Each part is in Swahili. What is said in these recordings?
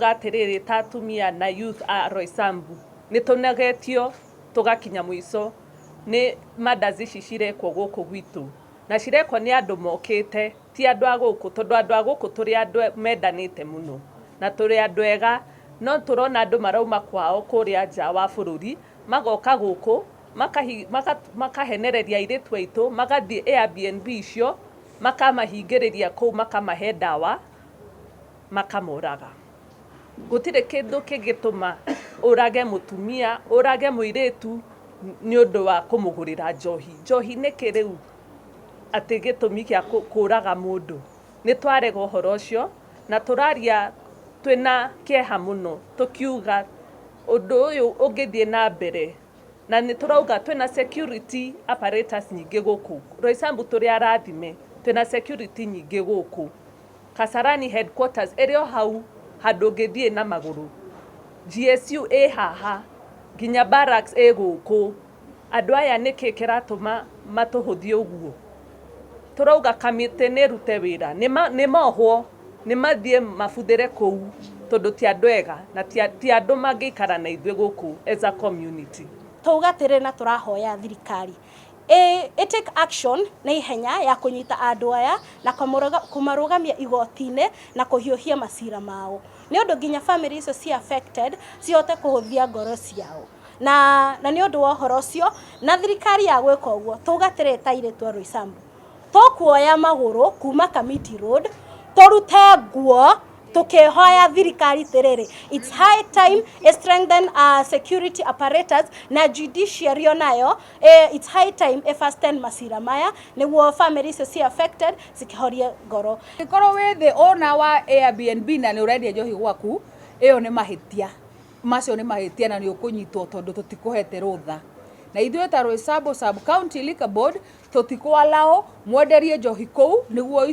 Tũrauga atĩrĩrĩ ta atumia na youth a Roysambu, nĩ tũnogetio tũgakinya mũico nĩ murders ici cirekwo gũkũ gwitũ, na cirekwo nĩ andũ mokĩte, ti andũ a gũkũ, tondũ andũ a gũkũ tũrĩ andũ mendanĩte mũno na tũrĩ andũ ega, no tũrona andũ marauma kwao kũrĩa nja wa bũrũri magoka gũkũ makahenereria airĩtu aitũ, magathiĩ Airbnb icio makamahingĩrĩria kũu, makamahe ndawa, makamoraga. Gũtirĩ kĩndũ kĩngĩtũma ũrage mũtumia, ũrage mũirĩtu nĩ ũndũ wa kũmũgũrĩra njohi. Njohi nĩkĩ rĩu atĩ gĩtũmi gĩa kũraga mũndũ? Nĩ twarega ũhoro ũcio na tũraria twĩna kĩeha mũno tũkiuga ũndũ ũyũ ũngĩthiĩ na mbere, na nĩ tũrauga twĩna security apparatus nyingĩ gũkũ Roysambu, tũrĩ arathime, twĩna security nyingĩ gũkũ. Kasarani headquarters ĩrĩ o hau handũ ũngĩthiĩ na magũrũ, GSU ĩ haha, nginya barracks ĩ gũkũ. Andũ aya nĩkĩ kĩratũma matũhũthie ũguo? Tũrauga kamĩtĩ nĩ ĩrute wĩra, nĩ mohwo, nĩ mathiĩ mabuthĩre kũu, tondũ ti andũ ega na ti andũ mangĩikara na ithuĩ gũkũ as a community. Tauga atĩrĩ na tũrahoya thirikari ĩ take action na ihenya ya kũnyita andũ aya na kũmarũgamia igoti-inĩ na kũhiũhia macira mao, nĩ ũndũ nginya family icio ci affected cihote kũhũthia ngoro ciao na nĩ ũndũ wa ũhoro ũcio na thirikari ya gwĩka ũguo. Tauga atĩrĩ ta airĩtu a Roysambu, tũkuoya magũrũ kuma Kamiti Road, tũrute nguo tukihoya thirikari tiriri, it's high time i strengthen security apparatus na judiciary onayo. It's high time i fasten macira maya niguo family icio ci affected cikihorie ngoro. Angĩkorwo wĩ thĩ ona wa Airbnb na nĩ ũrendia njohi gwaku, ĩyo nĩ mahĩtia, macio nĩ mahĩtia na nĩ ũkũnyitwo, tondũ tũtikũhete rũtha. Na ithuĩ ta Roysambu Sub County Liquor Board tũtikũ-allow mwenderie njohi kũu, nĩguo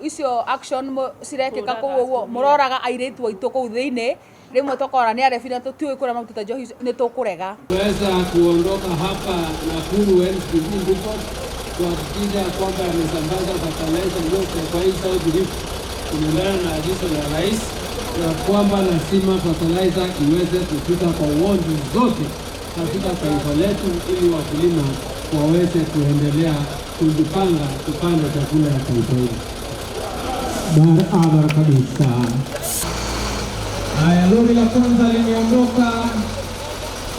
icio action cirekĩka kũu ũguo mũroraga airĩtu aitũ kũu thĩinĩ, rĩmwe tũkora nĩ arebi na tũtiũĩ kũrĩa marutĩte njohi icio, nĩ tũkũrega. Weza kuondoka hapa Nakuru NCD Depot kuhakikisha kwamba amesambaza fertilizer yote kwa hii South Rift kulingana na agizo la rais ya kwamba lazima fertilizer iweze kufika kwa wodi zote katika taifa letu ili wakulima waweze kuendelea kujipanga kupanda chakula ya taifa hili. Barabara kabisa. Haya, lori la kwanza limeondoka.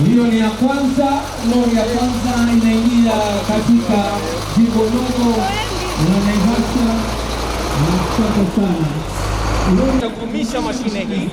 Hiyo ni ya kwanza, lori ya kwanza inaingia katika jimbo ndogo la Naivasha. Asante sana. Tagumisha mashine hii.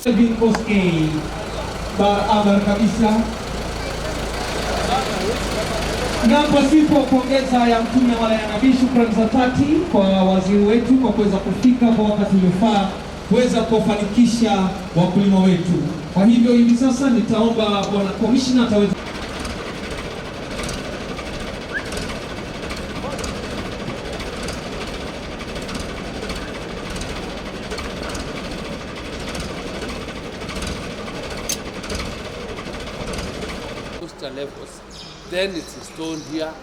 Kelvin Koskei, barabara kabisa. Na pasipo kuongeza ya mtume wala ya nabii, shukrani za dhati kwa waziri wetu kwa kuweza kufika kwa wakati uliofaa kuweza kuwafanikisha wakulima wetu. Kwa hivyo hivi sasa nitaomba bwana commissioner ataweza moisture levels, then it's stored here and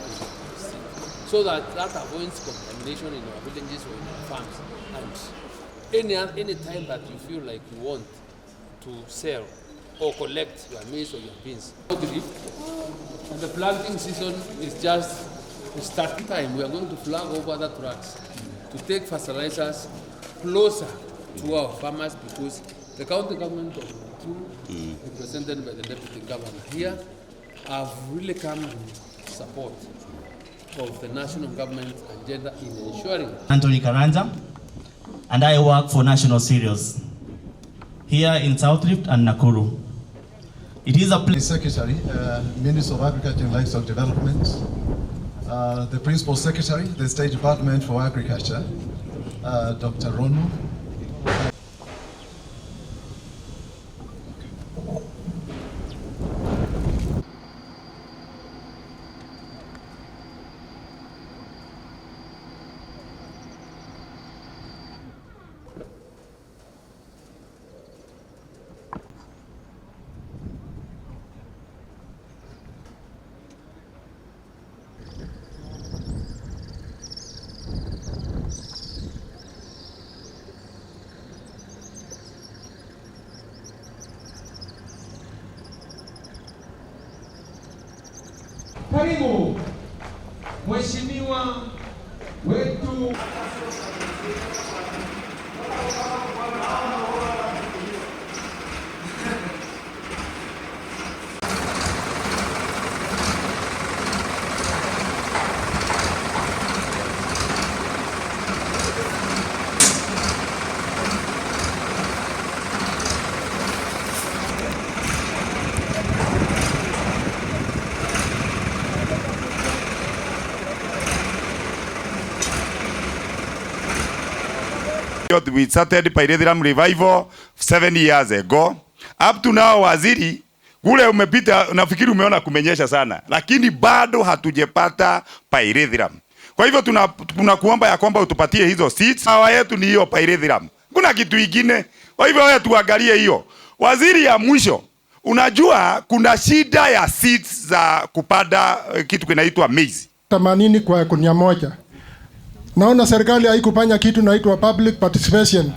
so that avoids contamination in our villages or in our farms. And any time that you feel like you want to sell or collect your maize or your beans. And the planting season is just the start time. We are going to flag over other trucks to take fertilizers closer to our farmers, because the county government of Nakuru represented by the Deputy Governor here, have really come in support of the national government agenda in ensuring. Anthony Karanja, and I work for National Cereals here in South Rift and Nakuru. It is a pleasure. Secretary, Minister of Agriculture and Livestock Development, the Principal Secretary, the State Department for Agriculture, Dr. Rono. Karibu mheshimiwa wetu. We started Pyrethrum revival 7 years ago. Up to now, waziri, kule umepita, nafikiri umeona kumenyesha sana, lakini bado hatujepata Pyrethrum. Kwa hivyo tunakuomba ya kwamba utupatie hizo seeds. Hawa yetu ni hiyo Pyrethrum. Kuna kitu kingine. Kwa hivyo wewe tuangalie hiyo. Waziri, ya mwisho, unajua kuna shida ya seeds za kupanda kitu kinaitwa maize. 80 kwa gunia moja. Naona serikali haikufanya kitu naitwa public participation.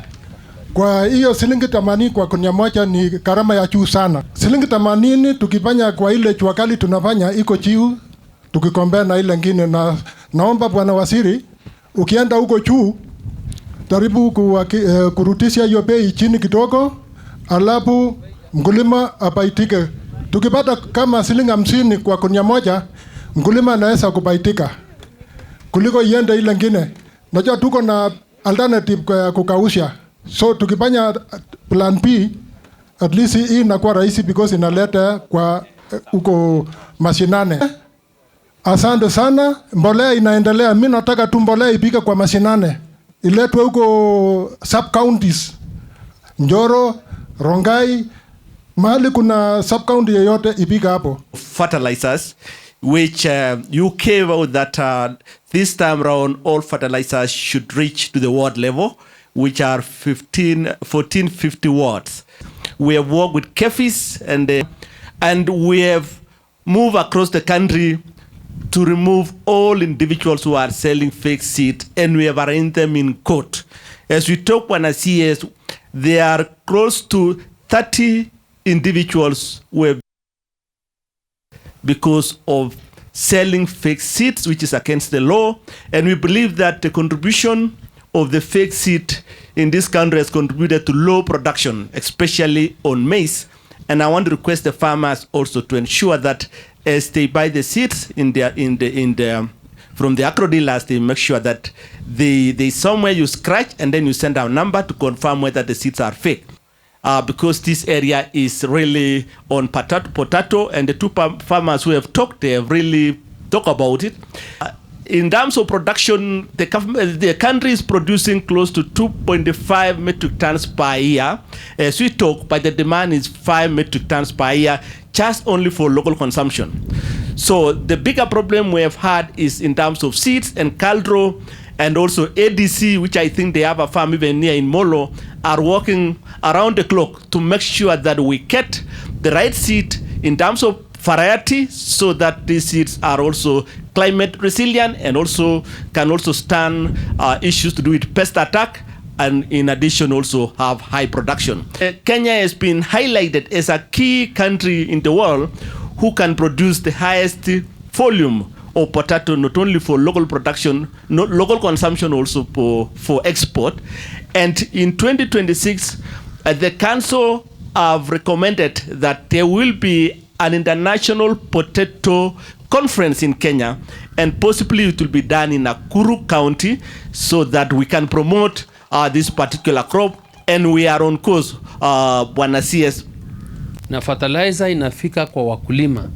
Kwa hiyo shilingi 80 kwa gunia moja ni gharama ya juu sana. Shilingi 80 tukifanya kwa ile jua kali tunafanya iko juu tukikombea na ile nyingine. Na naomba bwana waziri, ukienda huko juu jaribu kurudisha hiyo bei chini kidogo, alafu mkulima apaitike. Tukipata kama shilingi 50 kwa gunia moja, mkulima anaweza kupaitika kuliko iende ile nyingine. Najua tuko na alternative kwa kukausha. So tukifanya plan B, at least hii inakuwa rahisi because inaleta kwa huko mashinane. Asante sana. Mbolea inaendelea. Mimi nataka tu mbolea ipike kwa mashinane. Iletwe huko sub counties. Njoro, Rongai, mahali kuna sub county yoyote ipike hapo. Fertilizers, which you came out that this time round all fertilizers should reach to the ward level, which are 1450 wards. We have worked with KEPHIS and we have moved across the country to remove all individuals who are selling fake seed, and we have arraigned them in court. As we talk when I see is, there are close to 30 individuals who have because of selling fake seeds, which is against the law. And we believe that the contribution of the fake seed in this country has contributed to low production, especially on maize. And I want to request the farmers also to ensure that as they buy the seeds from the agro dealers, they make sure that they somewhere you scratch and then you send our number to confirm whether the seeds are fake. Because this area is really on potato, and the two farmers who have talked, they have really talked about it. In terms of production, the country is producing close to 2.5 metric tons per year. As we talk, but the demand is 5 metric tons per year, just only for local consumption. So the bigger problem we have had is in terms of seeds, and Kaldro and also ADC, which I think they have a farm even near in Molo, are working around the clock to make sure that we get the right seed in terms of variety, so that these seeds are also climate resilient and also can also stand issues to do with pest attack, and in addition also have high production. Kenya has been highlighted as a key country in the world who can produce the highest volume of potato, not only for local production, not local consumption, also for export. And in 2026, the council I've recommended that there will be an international potato conference in Kenya, and possibly it will be done in Nakuru County so that we can promote this particular crop, and we are on course, Bwana CS. Na fertilizer inafika kwa wakulima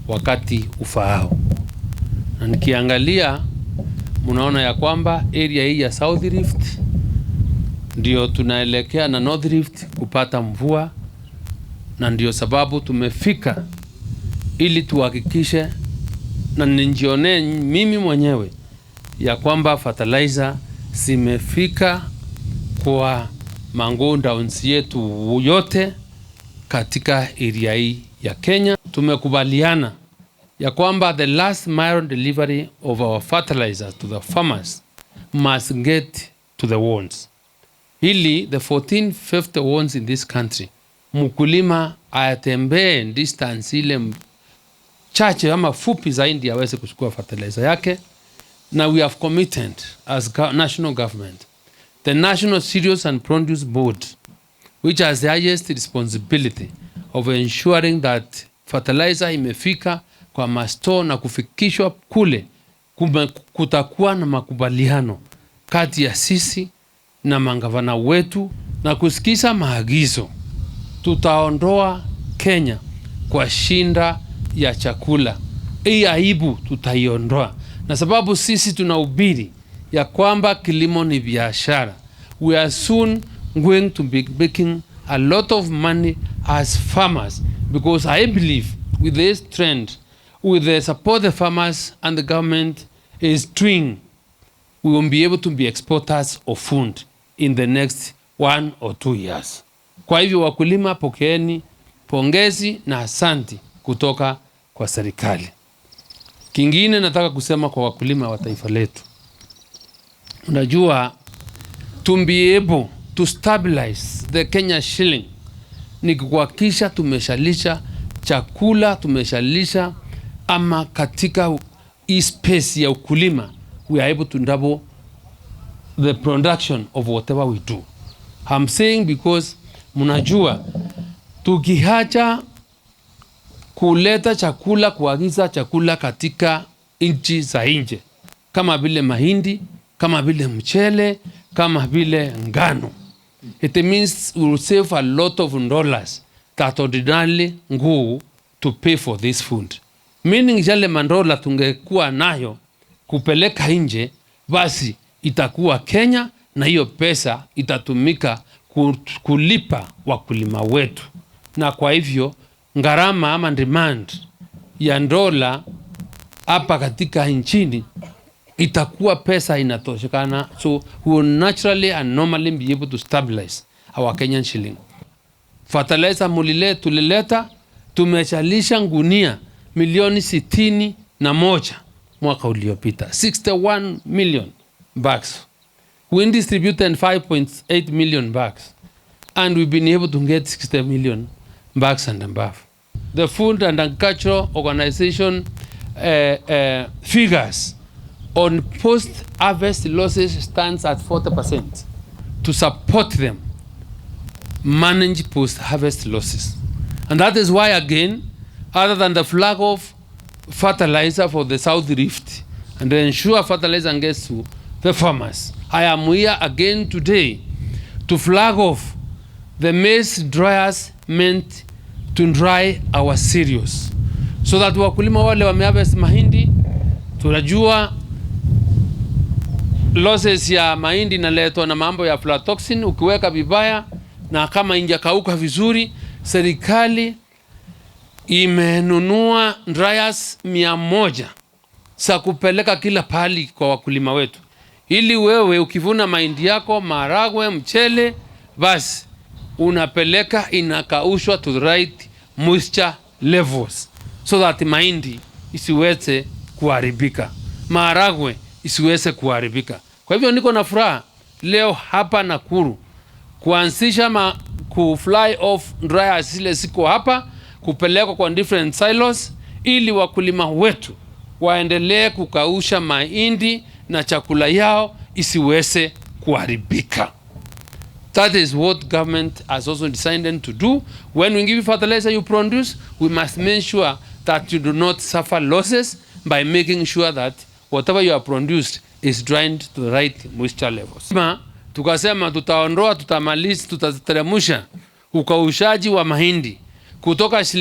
wakati ufaao, na nikiangalia mnaona ya kwamba area hii ya South Rift ndio tunaelekea na North Rift kupata mvua, na ndio sababu tumefika ili tuhakikishe na nijionee mimi mwenyewe ya kwamba fertilizer zimefika kwa mangondowns yetu yote katika area hii ya Kenya. Tumekubaliana ya kwamba the last mile delivery of our fertilizer to the farmers must get to the wards, ili the 1450 wards in this country, mkulima atembee distance ile chache ama fupi zaidi aweze kuchukua fertilizer yake. Na we have committed as national government, the National Cereals and Produce Board, which has the highest responsibility of ensuring that fertilizer imefika kwa mastore na kufikishwa kule. Kutakuwa na makubaliano kati ya sisi na mangavana wetu na kusikiza maagizo, tutaondoa Kenya kwa shida ya chakula. Hii aibu tutaiondoa, na sababu sisi tunahubiri ya kwamba kilimo ni biashara. We are soon going to be making a lot of money as farmers, because I believe with this trend, with the support the farmers and the government is doing, we will be able to be exporters of food in the next 1 or 2 years. Kwa hivyo wakulima, pokeeni pongezi na asanti kutoka kwa serikali. Kingine nataka kusema kwa wakulima wa taifa letu, unajua, to be able to stabilize the Kenya shilling ni kuhakikisha tumeshalisha chakula, tumeshalisha ama katika hii space ya ukulima, we are able to double the production of whatever we do. I'm saying because mnajua tukiacha kuleta chakula, kuagiza chakula katika nchi za nje kama vile mahindi, kama vile mchele, kama vile ngano, it means we will save a lot of dollars that ordinarily go to pay for this food. Meaning yale mandola tungekuwa nayo kupeleka nje, basi itakuwa Kenya na hiyo pesa itatumika kulipa wakulima wetu, na kwa hivyo gharama ama demand ya dola hapa katika nchini itakuwa pesa inatoshekana, so we will naturally and normally be able to stabilize our Kenyan shilling. Fertilizer mulile tulileta, tumeshalisha gunia milioni 61 mwaka uliopita, 61 million bags. We distributed 5.8 million bags and we've been able to get 60 million bags and above. The Food and Agricultural Organization figures on post-harvest losses stands at 40%, to support them manage post-harvest losses. And that is why, again, other than the flag off fertilizer for the South Rift and ensure fertilizer gets to the farmers, I am here again today to flag off the maize dryers meant to dry our cereals so that wakulima wale wameharvest mahindi, tunajua losses ya mahindi inaletwa na mambo ya aflatoxin. Ukiweka vibaya na kama haijakauka vizuri, serikali imenunua dryers 100 za kupeleka kila pahali kwa wakulima wetu, ili wewe ukivuna mahindi yako, maharagwe, mchele, basi unapeleka inakaushwa to the right moisture levels so that mahindi isiweze kuharibika, maharagwe isiweze kuharibika. Kwa hivyo niko na furaha leo hapa Nakuru kuanzisha ku flag off dryers zile ziko hapa kupelekwa kwa different silos ili wakulima wetu waendelee kukausha mahindi na chakula yao isiweze kuharibika. That is what government has also decided to do. When we give you fertilizer you produce, we must make sure that you do not suffer losses by making sure that whatever you have produced is dried to the right moisture levels. Tukasema tutaondoa, tutamaliza, tutateremsha ukaushaji wa mahindi kutoka shilingi